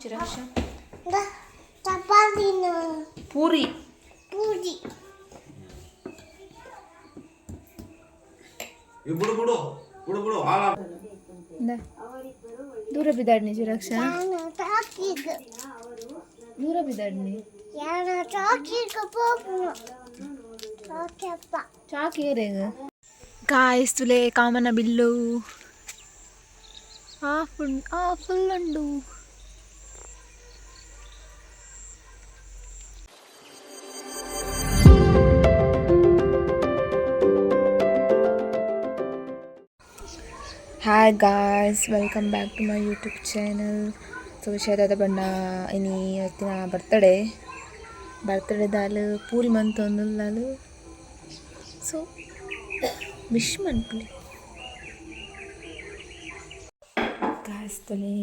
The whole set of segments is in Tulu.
ಚಿರಾಕ್ಷ. ಚಪಾತಿನ. ಪೂರಿ. ಪೂರಿ. ಬಿಡು ಬಿಡು ಬಿಡು ಬಿಡು ಹಾಳ. ಇಂದ ದೂರ ಬಿದ್ದಾಡ್ನಿ ಚಿರಾಕ್ಷ. ನಾನು ಟಾಕಿಗೆ. ದೂರ ಬಿದ್ದಾಡ್ನಿ. ನಾನು ಟಾಕಿಗೆ ಪೋಪುನು ಓಕೆಪ್ಪ. Chalk ಏರೇಗ guys ತುಲೆ Kamana bill of ಆ ಫುಲ್ ಉಂಡು. Hi guys, welcome back to my YouTube channel. So ವಿಷಯದಾದ ಬಣ್ಣ ಇನಿ ಇವತ್ತಿನ ಬರ್ತಡೇ ಬರ್ತಡೇ ದಾಲ್ ಪೂರಿ ಮಂತೊಂದುಲ್ಲಾಲ್. ಸೊ ವಿಶ್ ಮನ್ಪುಲೆ ಗಾಯ್ಸ್. ತುಲೆ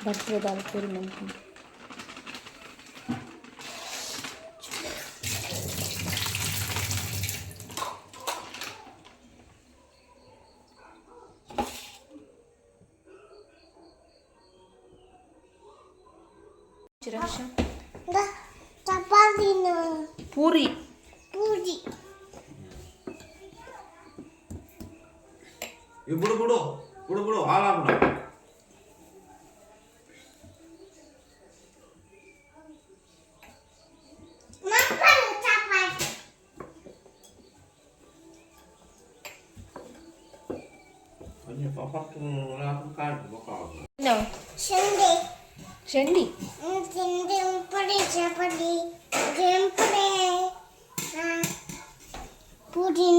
ಬರ್ತಡೇ ದಾಲ್ ಪೂರಿ ಮನ್ಪುಂಡು. ಚಿರಾಕ್ಷ. ಚಪಾತಿನ. ಪೂರಿ. ಪೂರಿ. ಬಿಡು ಬಿಡು ಬಿಡು ಬಿಡು ಹಾಳ ಬಿಡು. ಮಕ್ಕಳು ಚಪಾತಿ. ಸಂಡೆ. ಶೆಂಡಿ. ತಿಂಡಿ ಉಪ್ಪಡಿ ಚಪಾತಿ ಜಂಪಡೆ ಪೂರಿ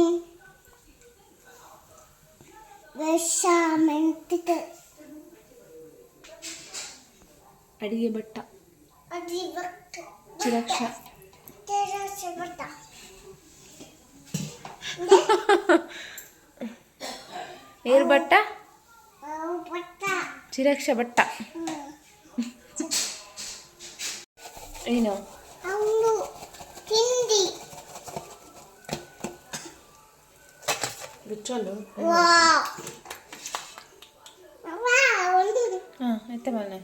ವಿಷ ಮೆಂತಿದೆ. ಅಡಿಗೆ ಭಟ್ಟ. ಅದಿ ಭಕ್ತ. ಚಿರಾಕ್ಷ. ಭಟ್ಟ. ಏರ್ ಭಟ್ಟ. ಭಟ್ಟ. ಚಿರಾಕ್ಷ ಭಟ್ಟ. ಏನು? ಅವನು ತಿಂಡಿ. ಬಿಚ್ಚಲು. ವಾವ್ ವಾವ್. ಹಾಂ ಎತ್ತ ಮನೆ.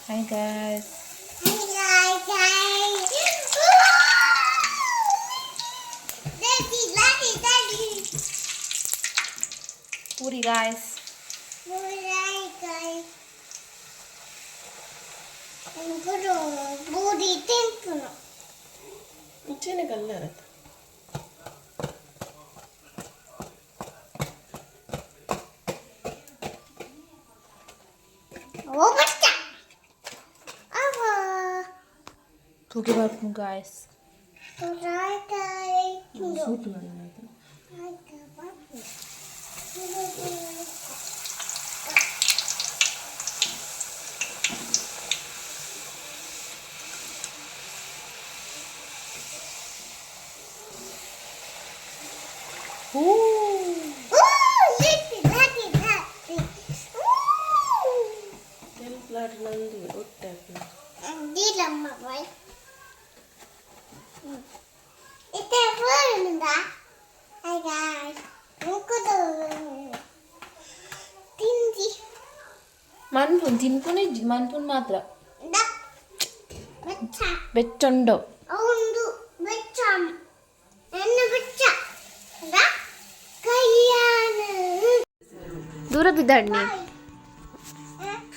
Hi guys. Hi guys. Daddy, daddy, daddy. Puri guys. Hi guys. ಗುರು ಪೂರಿ ತಿಂಪುನು. ಮುಂಚೆನೆ ಕಲ್ಲರ್. ಓ ಬಚ್ಚ ಅವ. ತೂಕಿ ಬರ್ಪು ಗಾಯ್ಸ್. Hi guys. ಸೂಟ್. ಹಾಯ್. ಹೂ. Daddy, daddy, daddy. ಪ್ಲಾಟ್ ನಂದು ಒಟ್ಟೆ. ದೀಲಮ್ಮ ಬಾಯ್ ಇತ್ತೆ ಫೋನ್. ಹಾಯ್ ಗಾಯ್ಸ್, ಅಂಕುದು ತಿಂಡಿ. ಮನ್ಪುನ್ ತಿನ್ಪುನೆ ಮನ್ಪುನ್ ಮಾತ್ರ. The ಬೆಚ್ಚ. ಬೆಚ್ಚೊಂಡು. ಒಂದು ಬೆಚ್ಚ ನನ್ನ ಬೆಚ್ಚ the ಕೈಯಾನ. ದೂರ ಬಿದ್ದಾಡ್ನಿ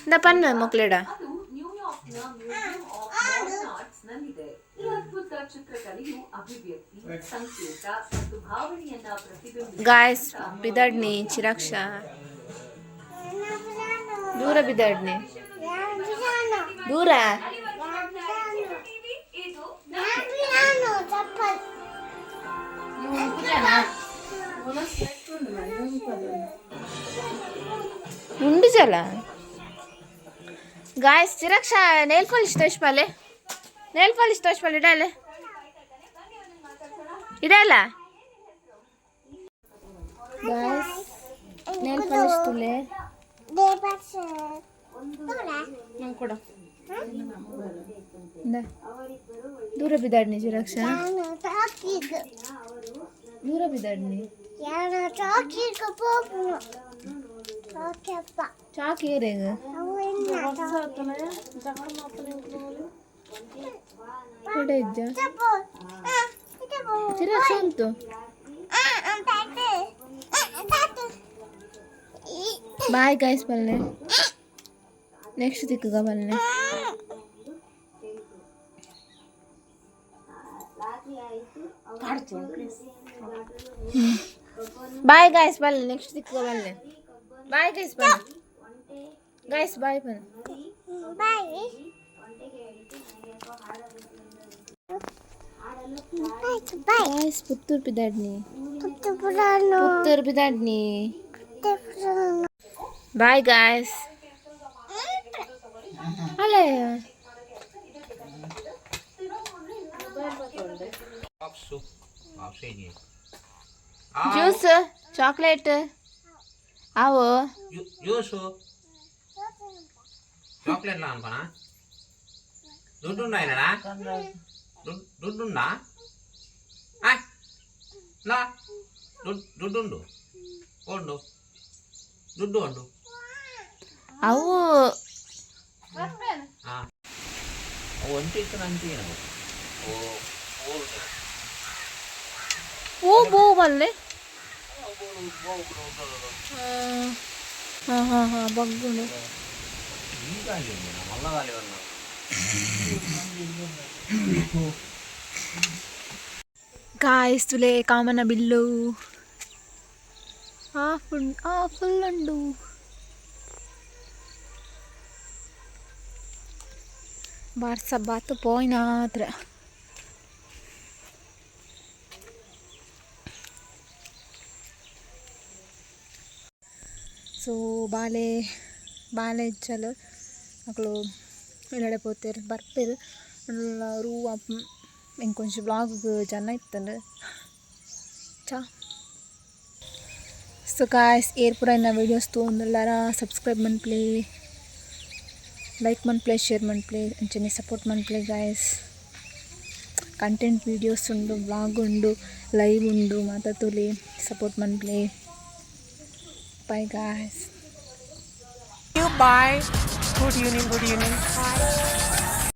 ಇಂದ ಪನ್ನ ಮಕ್ಳೇಡ. ಅದು ನ್ಯೂಯಾರ್ಕ್ನ ಮ್ಯೂಸಿಯಂ ಆಫ್ ಮಾಡರ್ನ್ ಆರ್ಟ್ಸ್ ನಲ್ಲಿದೆ. ಈ ಅದ್ಭುತ ಚಿತ್ರಕಲೆಯು ಅಭಿವ್ಯಕ್ತಿ, ಸಂಕೇತ ಮತ್ತು ಭಾವನೆಯನ್ನ ಪ್ರತಿಬಿಂಬಿಸುವ ಗಾಯ್ಸ್, ಬಿದ್ದಾಡ್ನಿ ಚಿರಾಕ್ಷ. ದೂರ ಬಿದ್ದಾಡ್ನಿ ದೂರ. ಚಪ್ಪಲ್. ಉಂಡು ಜಲ ಗಾಯ್ಸ್. ಚಿರಾಕ್ಷ, ನೇಲ್ ಪಾಲಿಶ್ ತೋಚ್ಪಾಲೆ, ನೇಲ್ ಪಾಲಿಶ್ ತೋಚ್ಪಾಲೆ. ಇಡಲೆ ಇಡಲ್ಲ ಗಾಯ್ಸ್, ನೇಲ್ ಪಾಲಿಶ್ ತುಲೆ. ನಂಗೆ ಕೊಡು. ಇಂದ ದೂರ ಬಿದ್ದಾಡ್ನಿ ಚಿರಾಕ್ಷ. ನಾನು ಟಾಕಿಗೆ. ದೂರ ಬಿದ್ದಾಡ್ನಿ. ನಾನು ಟಾಕಿಗೆ ಪೋಪುನು. ಓಕೆಪ್ಪ. ಚಾಕ್ ಏರೇಗ? ಅವು ಎನ್ನ? ಕೊಡೆ ಇಜ್ಜ? ತಪ್ಪು ತಪ್ಪು. ಚಿರಾಕ್ಷ ಉಂಟು. ತಾತು. ಬಾಯ್ ಗಾಯ್ಸ್ ಬಲ್ಲೆ, ನೆಕ್ಸ್ಟ್ ತಿಕ್ಕಗ ಬಲ್ಲೆ. ಬಾಯ್ ಗಾಯ್ಸ್ ಬಲ್ಲೆ, ನೆಕ್ಸ್ಟ್ ತಿಕ್ಕಗ ಬಲ್ಲೆ. ಬಾಯ್ ಗೈಸ್ ಬಲ್ಲೆ, ಗಾಯ್ಸ್ ಬಾಯ್ ಬಲ್ಲೆ. Bye bye bye. Guys, Puttur ಪಿದಾಡ್ನಿ. ಪುತ್ತು ಪುರಾನು. ಪುತ್ತೂರು ಪಿದಾಡ್ನಿ. ಪುತ್ತು ಪುರಾನು. ಬಾಯ್ ಗಾಯ್ಸ್ ಅಲ್ಲೇ. ಜ್ಯೂಸ್, ಚಾಕ್ಲೇಟ್ ಅವು. ಜ್ಯೂಸು, చాక్లెట్ అనుకోనా? దుడ్డు ఉన్నాయినా? దుడ్డుందా? నా ದುಡ್ಡುಂಡು ಉಂಡು, ದುಡ್ಡು ಉಂಡು. ಅವು. ಹಾಂ, ಒಂಟಿ ಇತ್ತು ನಂತೀನಿ ಓ. ಹೂ ಬೂ ಬಲ್ಲೆ. ಹಾಂ ಹಾಂ ಹಾಂ, ಬಗ್ಗುಂಡು. ಈ ಗಾಲಿ ఉంది, మల్ల గాలి ఉన్నా. ಗಾಯ್ಸ್, ತುಲೆ ಕಾಮನ ಬಿಲ್ಲು ಹಾಫ್ ಆ ಫುಲ್ ಉಂಡು. ಬಾರ್ಸ ಬಾತು ಪೋಯಿನಾತ್ರ. ಸೊ ಬಾಲೆ ಬಾಲೆ ಇಜ್ಜಲ್, ಅಕುಲು ಇಲ್ಲಡೆ ಪೋತೆರ್ ಬರ್ಪೆರ್. ರೂ ಎಂಕೊಂಚಿ ವ್ಲಾಗ್ ಜನ ಇತ್ತಂಡ್ ಚಾ. ಸೊ ಗಾಯ್ಸ್, ಏರ್ ಪೂರ ಎನ್ನ ವೀಡಿಯೋಸ್ ತೂವೊಂದುಲ್ಲಾರ ಸಬ್ಸ್ಕ್ರೈಬ್ ಮನ್ಪುಲೆ, ಲೈಕ್ ಮನ್ಪುಲೆ, ಶೇರ್ ಮನ್ಪುಲೆ, ಅಂಚನೆ ಸಪೋರ್ಟ್ ಮನ್ಪುಲೆ ಗಾಯ್ಸ್. ಕಂಟೆಂಟ್ ವೀಡಿಯೋಸ್ ಉಂಡು, ವ್ಲಾಗ್ ಉಂಡು, ಲೈವ್ ಉಂಡು, ಮಾತ ತೂಲೆ, support ಮನ್ಪುಲೆ. Bye guys. You bye. Good evening, good evening.